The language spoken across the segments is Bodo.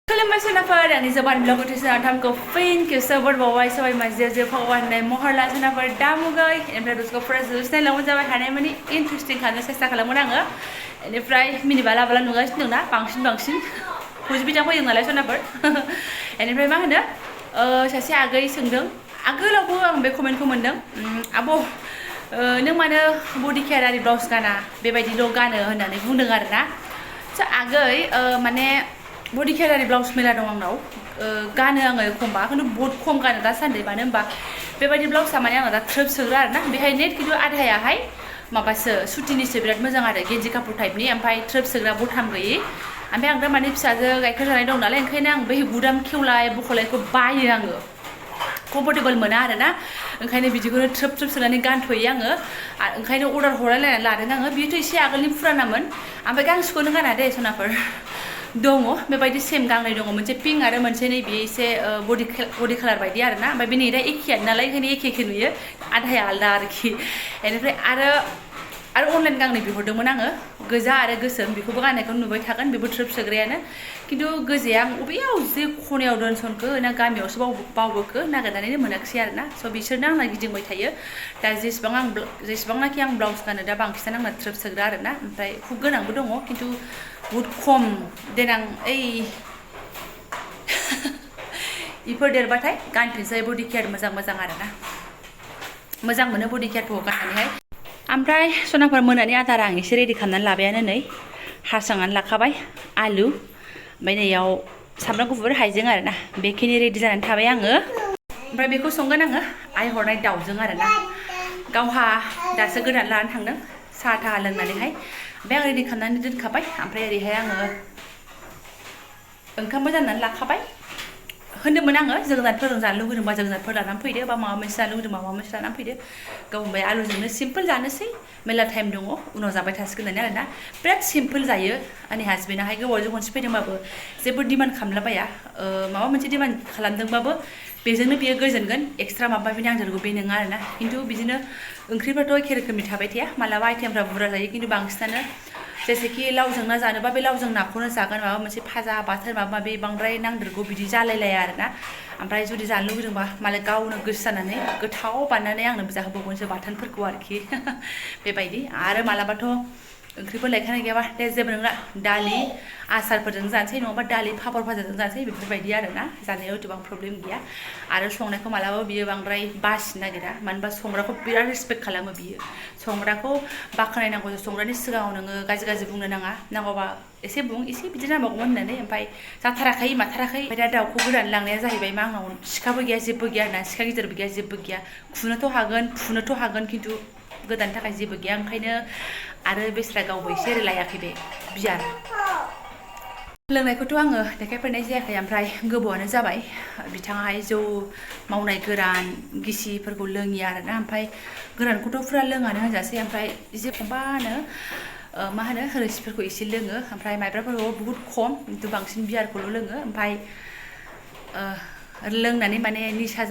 खुलुमबाय सोनाफोर आंनि जबानिब्लग थामखौ फिन खेबसे बरबावबाय सबाय माजे जे भगवान होननाय महरला सोनाफोर दामुगै ओमफ्राय दसखौ फरायजोबनाय लावनो जाबाय हानाय माने इन्टारेस्टिं खालामनो सेस्था खालामगोन आङो बेनिफ्राय मिनिबा लाबाला नुगासिनो दंना बांसिन हुजबिदां फैदों नालाय सोनाफोर बेनिफ्राय मा होनो सासे आगै सोंदों आगोलावबो आं बे कमेन्टखौ मोन्दों आब' नों मानो बडि केयार आरि ब्लाउस गाना बेबायदिल' गानो होननानै बुंदों आरोना आगै माने बडि केयार आरि ब्लाउस मेला दं आंनाव गानो आङो एखमबा खिन्थु बहुत खम गानो दासान्दि मानो होनबा बेबायदि ब्लाउसा माने आङो दा थ्रोब सोग्रा आरोना बेहाय नेट खिन्थु आधायाहाय माबासो सुतिनिसो बिराद मोजां आरो गेन्जि कापुर टाइपनि ओमफ्राय थ्रोब सोग्रा बथाम गैयि ओमफ्राय आं दा माने फिसाजो गाइखेर जानाय दं नालाय ओंखायनो आं बै गुदाम खेवलाय बख'लायखौ बायो आङो कम्फर्टेबल मोना आरोना ओंखायनो बिदिखौनो थ्रोब सोनानै गानथ'यो आङो ओंखायनो अर्डार हरलायलायनानै लादों आङो बेयोथ' एसे आगोलनि फुरानामोन ओमफ्राय गांसेखौनो गाना दे सनाफोर दङ बेबायदि सेम गांनै दङ मोनसे पिंक आरो मोनसे नैबे एसे बडि कालार बायदि आरोना ओमफ्राय बे नै दा एखेयानो नालाय ओंखायनो एखे नुयो आधाया आलदा आरोखि बेनिफ्राय आरो अनलाइन गांनै बिहरदोंमोन आङो गोजा आरो गोसोम बेखौबो गाननायखौ नुबाय थागोन बेबो थ्रोब सोग्रायानो खिन्थु गोजाया आं बबेयाव जे खनायाव दोनसनखो ना गामियावसो बावबोखो नागिरनानैनो मोनाखिसै आरोना स' बिसोरनो आंना गिदिंबाय थायो दा जेसेबांनाखि आं ब्लाउस गानो दा बांसिनानो आंना थ्रोब सोग्रा आरोना ओमफ्राय हुक गोनांबो दङ खिन्थु बहुत खम देनां ओइ इफोर देरबाथाय गानफिनसै बडि केयार मोजां आरोना मोजां मोनो बडि केयारखौ गाननानैहाय ओमफ्राय सनाफोर मोनानि आदार आं एसे रेडि खालामनानै लाबायानो नै हारसांनानै लाखाबाय आलु ओमफ्राय नैयाव सामब्राम गुफुर हाइजें आरोना बेखिनि रेडि जानानै थाबाय आङो ओमफ्राय बेखौ संगोन आङो आइ हरनाय दाउजों आरोना गावहा दासो गोदान लानानै थांदों साहा थाहा लोंनानैहाय ओमफ्राय आं रेडि खालामनानै दोनखाबाय ओमफ्राय ओरैहाय आङो ओंखामबो जाननानै लाखाबाय होनदोंमोन आङो जोगोनारफोरजों जानो लुगैदोंबा जोगोनारफोर लानानै फैदो बा माबा मोनसे जानो लुगैदोंबा माबा मोनसे लानानै फैदो गाव बुंबाय आलुजोंनो सिम्पोल जानोसै मेला टाइम दङ उनाव जाबाय थासिगोन होननानै आरोना बिराद सिम्पोल जायो आंनि हासबेन्डआहाय गोबावजों खनसे फैदोंबाबो जेबो डिमान्ड खालामलाबाया माबा मोनसे डिमान्ड खालामदोंबाबो बेजोंनो बियो गोजोनगोन एक्सट्रा माबा माबि नांदेरगौ बे नङा आरोना खिन्थु बिदिनो ओंख्रिफ्राथ' एखे रोखोमनि थाबाय थाया मालाबा आइटेमफ्रा बुरजा जायो खिन्थु बांसिनानो जेसेखि लावजों ना जानोबा बे लावजों नाखौनो जागोन माबा मोनसे फाजा बाथोन माबा माबि बांद्राय नांदेरगौ बिदि जालायलाया आरोना ओमफ्राय जुदि जानो लुगैदोंबा मालाय गावनो गोसो जानानै गोथाव बानायनानै आंनो जाहोबावगोनसो बाथोनफोरखौ आरोखि बेबायदि आरो मालाबाथ' ओंख्रिफोर लायखानाय गैयाबा दे जेबो नंला दालि आसारफोरजों जानोसै नङाबा दालि पापर भाजाजों जानोसै बेफोरबायदि आरोना जानायाव एथबां प्रब्लेम गैया आरो संनायखौ मालाबाबो बियो बांद्राय बासिनो नागिरा मानो होनबा संग्राखौ बिराद रेसपेक्ट खालामो बियो संग्राखौ बाख्नायनांगौ संग्रानि सिगाङाव नोङो गाज्रि बुंनो नाङा नांगौबा एसे बुं एसे बिदि नांबावगौमोन होननानै ओमफ्राय जाथाराखै माथाराखै ओमफ्राय दा दाउखौ गोदान लांनाया जाहैबाय मा आंनाव सिखाबो गैया जेबो गैया आरोना सिखा गिदिरबो गैया जेबो गैया खुनोथ' हागोन फुनोथ' हागोन खिन्थु गोदान थाखाय जेबो गैया ओंखायनो आरो बेस्रा गावबो एसे लायाखै बे बियार लोंनायखौथ' आङो देखायफेरनाय जायाखै ओमफ्राय गोबावानो जाबाय बिथाङाहाय जौ मावनाय गोरान गिसिफोरखौ लोङि आरोना ओमफ्राय गोरानखौथ' फुरा लोङानो होनजासै ओमफ्राय जेखमबानो मा होनो रोसिफोरखौ एसे लोङो ओमफ्राय माइब्राफोरखौ बुहुत खम खिन्थु बांसिन बियारखौल' लोङो ओमफ्राय लोंनानै माने निसा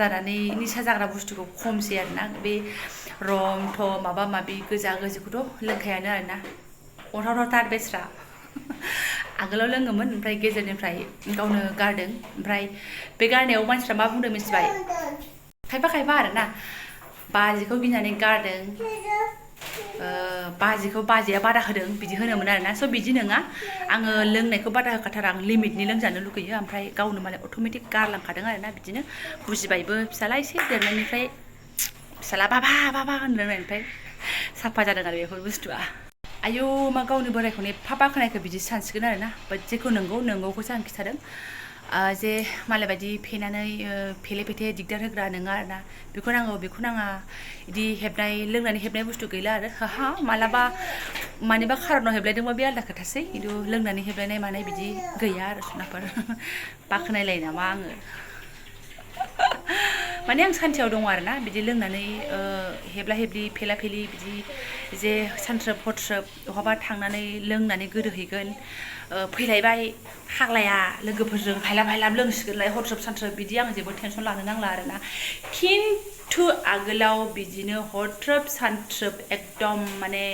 जाग्रा बुस्थुखौ खमसै आरोना बे रम थम माबा माबि गोजिखौथ' लोंखायानो आरोना अन्थावथावथार बेस्रा आगोलाव लोङोमोन ओमफ्राय गेजेरनिफ्राय गावनो गारदों ओमफ्राय बे गारनायाव मानसिफ्रा मा बुंदों मिथिबाय खायफा आरोना बाजैखौ गिनानै गारदों बाजैया बादा होदों बिदि होनोमोन आरोना स' बिदि नङा आङो लोंनायखौ बादा होखाथारा आं लिमिटनि लोंजानो लुगैयो ओमफ्राय गावनो माने अट'मेटिक गारलांखादों आरोना बिदिनो बुजिबायबो फिसाला एसे देरनायनिफ्राय फिसाला बाबा होननो रोंनायनिफ्राय साफा जादों आरो बेफोर बुस्थुआ आयौ मा गावनि बोरायखौनो एफा बाख्नायखौ बिदि सानसिगोन आरोना बाट जेखौ नंगौखौसो आं खिथादों जे मालाय बायदि फेनानै फेले फेथे दिगदार होग्रा नङा आरोना बेखौ नाङा बिदि लोंनानै हेबनाय बुस्थु गैला आरो मालाबा मानिबा खारनाव हेबलायदोंबा बे आलदा खोथासै खिन्थु लोंनानै हेबलायनाय मानाय बिदि गैया आरो सनाफोर बाख्नायलायो नामा आङो माने आं सान्थियाव दङ आरोना बिदि लोंनानै हेबला हेबलि फेला फेलि बिदि जे सानथ्रोब हरथ्रोब बहाबा थांनानै लोंनानै गोदोहैगोन फैलायबाय हाग्लाया लोगोफोरजों हायलाब लोंसिगोनलाय हरथ्रोब सानथ्रोब बिदि आं जेबो टेनसन लानो नांला आरोना खिन्थु आगोलाव बिदिनो हरथ्रोब सानथ्रोब एकदम माने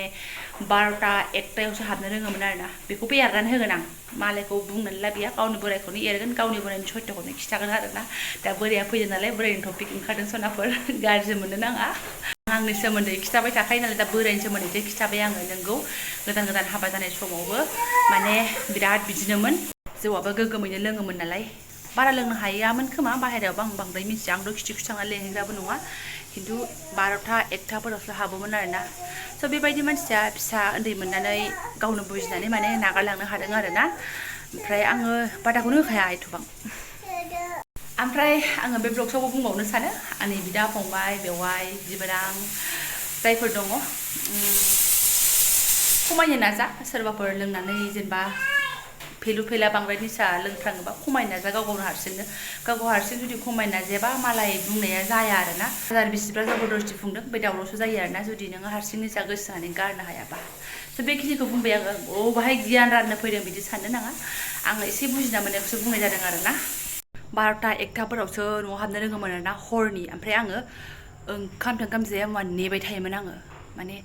12टा 1टायावसो हाबनो रोङोमोन आरोना बेखौबो एरनानै होगोन आं मालायखौ बुंनानै लाब गैया गावनि बोरायखौनो एरगोन गावनि बोरायनि सत्यखौनो खिथागोन आरोना दा बोराया फैदों नालाय बोरायनि टपिक ओंखारदों सनाफोर गाज्रि मोननो नाङा आंनि सोमोन्दै खिथाबाय थाखायो नालाय दा बोरायनि सोमोन्दै खिथाबाय आङो नोंगौ गोदान गोदान हाबा जानाय समावबो माने बिराद बिदिनोमोन जौआबो गोगोमैनो लोङोमोन नालाय बारा लोंनो हायामोन खोमा बाहेरायावबो आं बांद्राय मिथिया आंथ' खिथि खुथांना लेंहैग्राबो नङा खिन्थु 12टा 1टाफोरावसो हाबोमोन आरोना स' बेबायदि मानसिया फिसा उन्दै मोननानै गावनो बुजिनानै माने नागारलांनो हादों आरोना ओमफ्राय आङो बादाखौनो होखाया एथबां ओमफ्राय आङो बे ब्लगसावबो बुंबावनो सानो आंनि बिदा फंबाय बेवाइ बिबोनां जायफोर दङ खमायनो नाजा सोरबाफोर लोंनानै जेनेबा फेलु फेला बांद्राय निसा लोंफ्राङोबा खमायनो नाजा गाव गावनो हारसिं जुदि खमायनो नाजायाबा मालाय बुंनाया जाया आरोना हाजार बिसिफ्रा जबरदस्ति बुंदों बे दावरावसो जायो आरोना जुदि नोङो हारसिं निसा गोसो होनानै गारनो हायाबा स' बेखिनिखौ बुंबाय आङो बाहाय गियान राननो फैदों बिदि साननो नाङा आङो एसे बुजिना मोननायखौसो बुंनाय जादों आरोना 12टा 1टाफोरावसो न'आव हाबनो रोङोमोन आरोना हरनि ओमफ्राय आङो ओंखाम थोंखाम जाया मुवा नेबाय थायोमोन आङो माने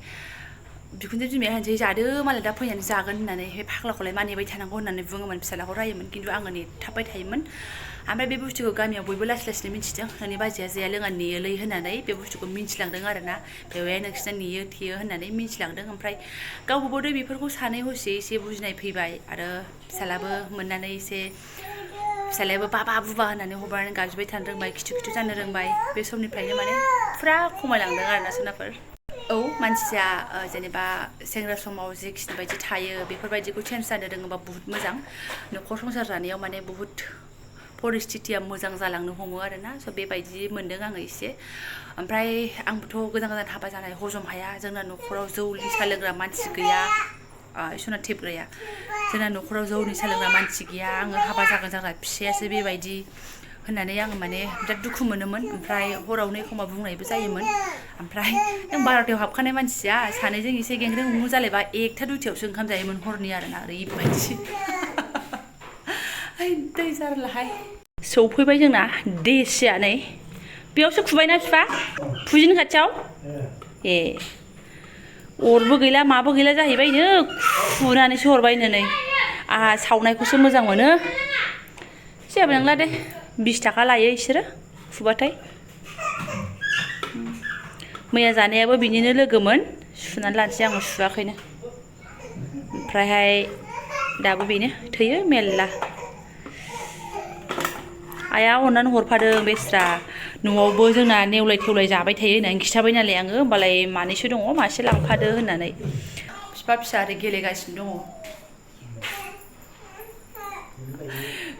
बिखुनजो बिमाया होनसै जादो मालाय दा फैनानै जागोन होननानै बे फाग्लाखौलाय मा नेबाय थानांगौ होननानै बुङोमोन फिसालाखौ रायोमोन खिन्थु आङो नेथाबबाय थायोमोन ओमफ्राय बे बुस्थुखौ गामियाव बयबो लासै लासैनो मिथिदों नोंनि बाजैया जाया लोङा नेयोलै होननानै बे बुस्थुखौ मिथिलांदों आरोना बेवाया नोंसिना नेयो थेयो होननानै मिथिलांदों ओमफ्राय गावबो बेफोरखौ सानै हसे एसे बुजिनाय फैबाय आरो फिसालाबो मोननानै एसे फिसालायाबो बाबा बुबा होननानै हरबानो गाबज्रिबाय थानो रोंबाय खिथु खिथु जानो रोंबाय बे समनिफ्रायनो माने फुरा खमायलांदों आरोना सोनाफोर औ मानसिया जेनेबा सेंग्रा समाव जेखिनि बायदि थायो बेफोरबायदिखौ चेन्ज जानो रोङोबा बुहुत मोजां न'खर संसार जानायाव माने बुहुत परिस्थितिया मोजां जालांनो हमो आरोना स' बेबायदि मोन्दों आङो एसे ओमफ्राय आंबोथ' गोदान गोदान हाबा जानाय हजम हाया जोंना न'खराव जौ निसा लोंग्रा मानसि गैया इसना टेबग्राया जोंना न'खराव जौ निसा लोंग्रा मानसि गैया आङो हाबा जागोन जाग्रा फिसायासो बेबायदि होननानै आङो माने बिराद दुखु मोनोमोन ओमफ्राय हरावनो एखमबा बुंनायबो जायोमोन ओमफ्राय नों 12टायाव हाबखानाय मानसिया सानैजों एसे गेंग्रें गुंग्रुं जालायबा 1टा 2टायावसो ओंखाम जायोमोन हरनि आरोना ओरैबायदि दै जारलाहाय सौफैबाय जोंना देसियानै बेयावसो खुबायना बिफा फुजिनो खाथियाव ए अरबो गैला माबो गैला जाहैबायनो खुनानैसो हरबायनो नै आहा सावनायखौसो मोजां मोनो जेबो नंला दे 20 थाखा लायो बिसोरो फुबाथाय मैया जानायाबो बिनिनो लोगोमोन सुनानै लानोसै आङो सुवाखैनो ओमफ्रायहाय दाबो बेनो थैयो मेल्ला आइया अननानै हरफादों बेस्रा न'आवबो जोंना नेवलाय थेवलाय जाबाय थायो होननानै खिथाबाय नालाय आङो होमबालाय मानैसो दङ मासे लांफादो होननानै बिफा फिसा ओरै गेलेगासिनो दङ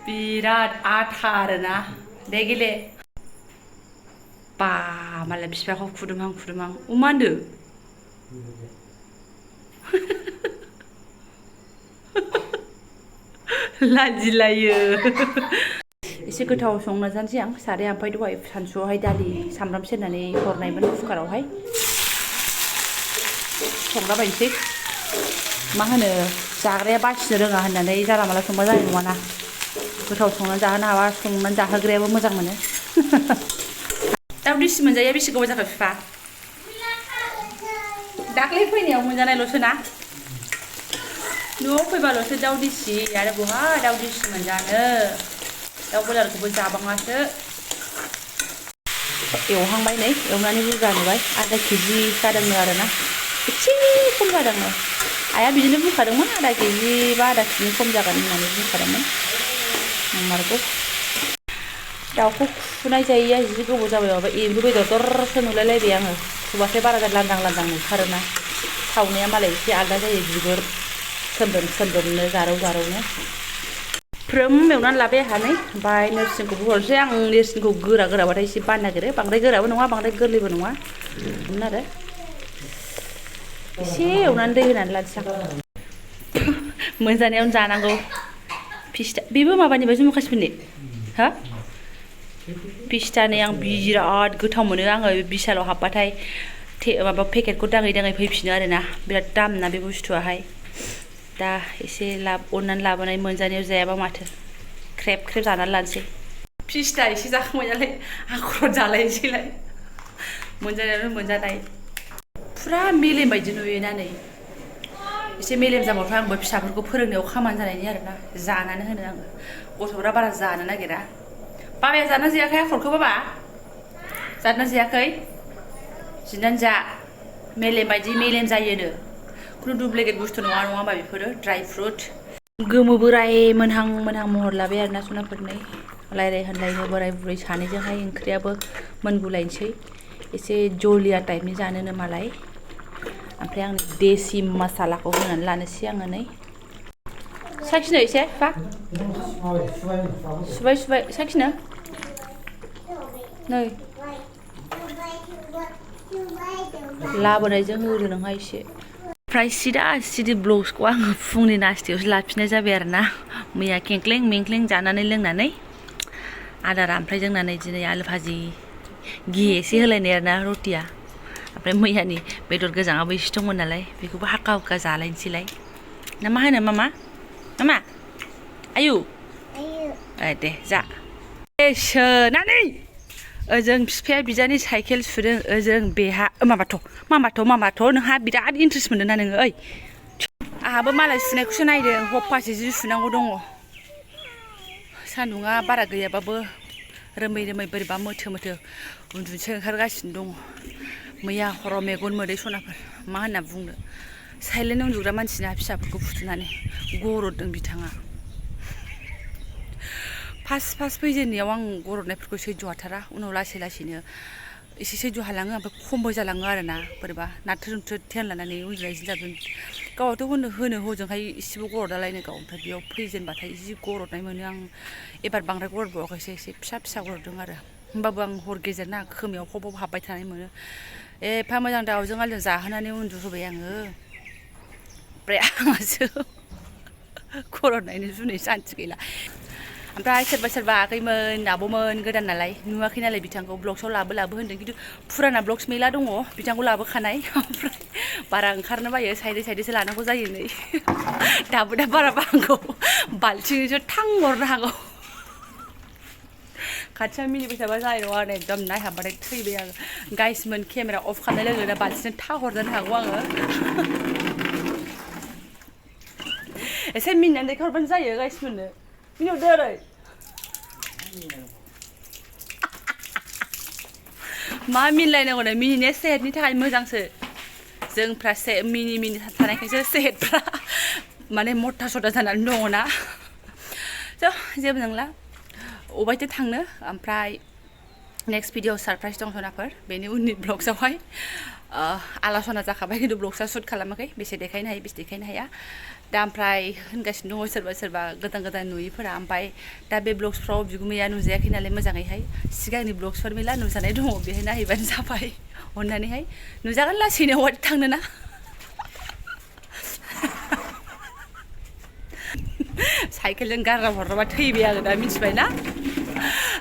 बिराद आथा आरोना दे गेले बा मालाय बिफाखौ खुदुमहां मा होनदों लाजिलायो एसे गोथाव संना जानोसै आं साराया ओमफ्राय दहाय सानसुआवहाय दालि सामब्राम सेरनानै हरनायमोन कुकारावहाय संलाबायनोसै मा होनो जाग्राया बासिनो रोङा होननानै जाला माला संबा जानाय नङाना गोथाव संनानै जाहोनो हाबा संनानै जाहोग्रायाबो मोजां मोनो दाउ दिसि मोनजाया बेसे गोबाव जाखो बिफा दाख्लै फैनायाव मोनजानायल'सो ना न'आव फैबाल'सो दाउ दिसि आरो बहा दाउ दिसि मोनजानो दाउ बयलारखौबो जाबाङासो एवहांबाय नै एवनानै बुरजा नुबाय आधा केजि जादोंनो आरोना एसे खम जादोंनो आइया बिदिनो बुंखादोंमोन आधा केजि बा आधा केजि खम जागोन होननानै बुंखादोंमोन नंमारगौ दाउखौ खुनाय जायैया जि गोबाव जाबाय माबा एम्बु बेदर दरसो नुलायलायबाय आङो खुबाथाय बारा लांदां लांदां नुथारोना सावनाया मालाय एसे आलदा जायो बिगुर सोमदोननो जारौ जारौनो फ्रोम एवनानै लाबाय आंहा नै ओमफ्राय नोरसिंखौबो हरसै आं नोरसिंखौ गोरा गोराबाथाय एसे बानो नागिरो बांद्राय गोराबो नङा बांद्राय गोरलैबो नङा आरो एसे एवनानै दै होनानै लानोसै आं मोनजानायावनो जानांगौ फिस्टा बेबो माबानिबा जम्मु काश्मीरनि हा फिस्टा नै आं बिराद गोथाव मोनो आङो बिशालाव हाबबाथाय माबा पेकेटखौ दाङै दाङै फैफिनो आरोना बिराद दाम ना बे बुस्थुआहाय दा एसे अननानै लाबोनाय मोनजानायाव जायाबा माथो ख्रेब ख्रेब जानानै लानोसै फिस्टा एसे जाखांबाय नालाय आखुरट जालायनोसैलाय मोनजानायावनो मोनजानाय फुरा मेलेम बायदि नुयोना नै एसे मेलेम जाबावथ' आंबो फिसाफोरखौ फोरोंनायाव खामानि जानायनि आरोना जानानै होनो आङो गथ'फोरा बारा जानो नागिरा बाबाया जाना जायाखै आखलखौ बाबा जादोंना जायाखै जिनानै जा मेलेम बायदि मेलेम जायोनो खुनु डुप्लिकेट बुस्थु नङा नङा होमबा बेफोरो ड्राइ फ्रुट गोमो बोराय मोनहां मोनहां महर लाबाय आरोना सनाफोरनै रायलाय होनलायनो बोराय बुरै सानैजोंहाय ओंख्रियाबो मोनगुलायनोसै एसे जलिया टाइपनि जानोनो मालाय ओमफ्राय आं देसि मसालाखौ होनानै लानोसै आङो नै साखिनो एसे बा सुबाय साखिनो नै लाबोनायजों होदो नोंहा एसे ओमफ्राय सिदि ब्लग्सखौ आङो फुंनि नास्तायावसो लाफिननाय जाबाय आरोना मैया खेंख्लें मेंख्लें जानानै लोंनानै आदारा ओमफ्राय जोंना नै दिनै आलु भाजि घि एसे होलायनाय आरोना रटिया ओमफ्राय मैयानि बेदर गोजाङाबो एसे दंमोन नालाय बेखौबो हाक्का हुक्का जालायनोसैलाय ना मा होनो मामा आयु दे जा सोनानै ओजों बिफाया बिदानि साइकेल सुदों ओजों बेहा मामाथ' नोंहा बिराद इन्ट्रेस्ट मोनदों ना नोङो ओइ आंहाबो मालाय सुनायखौसो नायदों हप्पासे जि सुनांगौ दङ सान्दुङा बारा गैयाबाबो रोमै बोरैबा मोथो उन्दुनोसो ओंखारगासिनो दङ मैया हराव मेगन मोदै सनाफोर मा होनना बुंनो साइलेन्ट उन्दुग्रा मानसिना फिसाफोरखौ फुथुनानै गरदों बिथाङा फार्स्ट फैजेननायाव आं गरदनायफोरखौ सैज्य हाथारा उनाव लासैनो एसे सैज्य हालाङो ओमफ्राय खमबो जालाङो आरोना बोरैबा नाथ्रोद नुथ्रोद ध्यान लानानै उन्दुनाय जि जागोन गावहाथ' होनो हजोंहाय एसेबो गरदालायनो गाव ओमफ्राय बेयाव फैजेनबाथाय जि गरदनाय मोनो आं एबार बांद्राय गरदबावाखैसो एसे फिसा गरदों आरो होमबाबो आं हर गेजेर ना खोमायाव हब हाबबाय थानाय मोनो एफा मोजां दाउजों आलुजों जाहोनानै उन्दुहोबाय आङो ओमफ्राय आंहासो गरदनायनि जुनै सान्थि गैला ओमफ्राय सोरबा आगैमोन आब'मोन गोदान नालाय नुवाखै नालाय बिथांखौ ब्लग्सआव लाबो होनदों खिन्थु फुराना ब्लग्स मेला दङ बिथांखौ लाबोखानाय ओमफ्राय बारा ओंखारनो बायो साइडैसो लानांगौ जायो नै दाबो बारा बांगौ बाल्थिंजों थां हरनो हागौ खाथियाव मिनिबाय थाबा जानाय नङा आरो एकदम नायहाबबाथाय थैबाय आङो गाइसमोन केमेरा अफ खालामनाय लोगो लोगो बाल्थिंजों था हरजानो हागौ आङो एसे मिनिनानै दैखाहरबानो जायो गाइसमोननो मिनिहरदो ओरै मा मिनिलायनांगौ नो मिनिनाया सेहेतनि थाखाय मोजांसो जोंफ्रा मिनि थानायखायसो सेहेतफ्रा माने मथा सथा जानानै दङना जेबो नंला अबायथो थांनो ओमफ्राय नेक्स्ट भिडिअ सारप्राइज दं सनाफोर बेनि उननि ब्लग्सआवहाय आलासना जाखाबाय खिन्थु ब्लग्सआ शुट खालामाखै बेसे देखायनो हायो बेसे देखायनो हाया दा ओमफ्राय होनगासिनो दङ सोरबा गोदान नुयिफोरा ओमफ्राय दा बे ब्लग्सफ्राव बिगुमैया नुजायाखै नालाय मोजाङैहाय सिगांनि ब्लग्सफोर मेला नुजानाय दङ बेहाय नायहैबानो जाबाय अननानैहाय नुजागोन लासैनो अबायथो थांनो ना साइकेलजों गारना हरबा थैबाय आङो दा मिथिबाय ना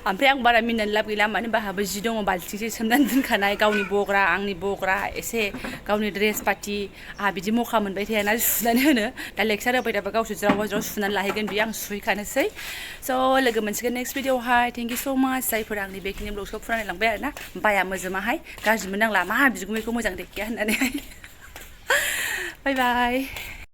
ओमफ्राय आं बारा मिनिनानै लाब गैला मानो बाहाबो जि दङ बाल्थिंसे सोमनानै दोनखानाय गावनि बग्रा आंनि बग्रा एसे गावनि ड्रेस पाति आंहा बिदि मखा मोनबाय थायाना सुनानै होनो दा लेक्सार होबाय थाबा गावसो ज्राव सुनानै लाहैगोन बियो आं सुहैखानोसै स' लोगो मोनसिगोन नेक्स्ट भिडिअआवहाय थेंक इउ स' माच जायफोरा आंनि बेखिनि ब्लग्सखौ फरायलांबाय आरोना बाया मोजोमाहाय गाज्रि मोननांला मा बिगुमैखौ मोजां देखाया होननानैहाय बाय